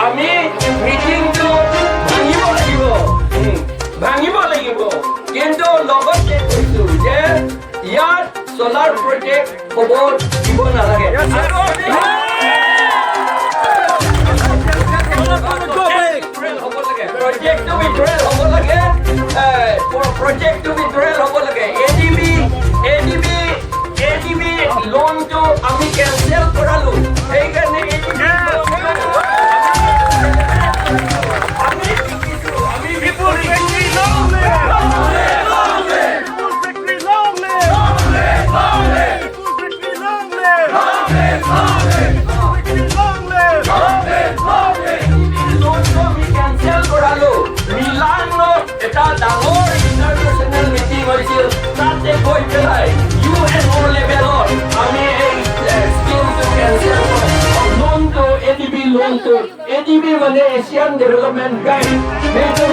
আমি মিটিংটো ভাঙিব লাগিব, ভাঙিব লাগিব। কিন্তু লগতে কৈছো যে ইয়াত চলাৰ প্ৰজেক্ট হ'ব দিব নালাগে। আৰু হ'ব লাগে, প্ৰজেক্টটো উইথড্ৰেল হ'ব লাগে, প্ৰজেক্টটো উইথড্ৰেল হ'ব লাগে। এ ডি বি লোনটো আমি কেনচেল কৰালো। সেইকাৰণে এ ডি বি আমি জিকিছো, আমি People's victory, long live! Long live! People's victory, long live! Long live! People's victory, long live! People's victory, long live! লোনটো আমি কেনচেল কৰালো। মিলানত এটা ডাঙৰ ইণ্টাৰনেশ্যনেল মিটিং হৈছিল, তাতে গৈ পেলাই ইউএনঅ' লেভেলত আমি এই স্কিমটো কেনচেল, লোনটো, এ ডি বি লোনটো, এ ডি বি মানে এছিয়ান ডেভেলপমেণ্ট বেংক, সেইটো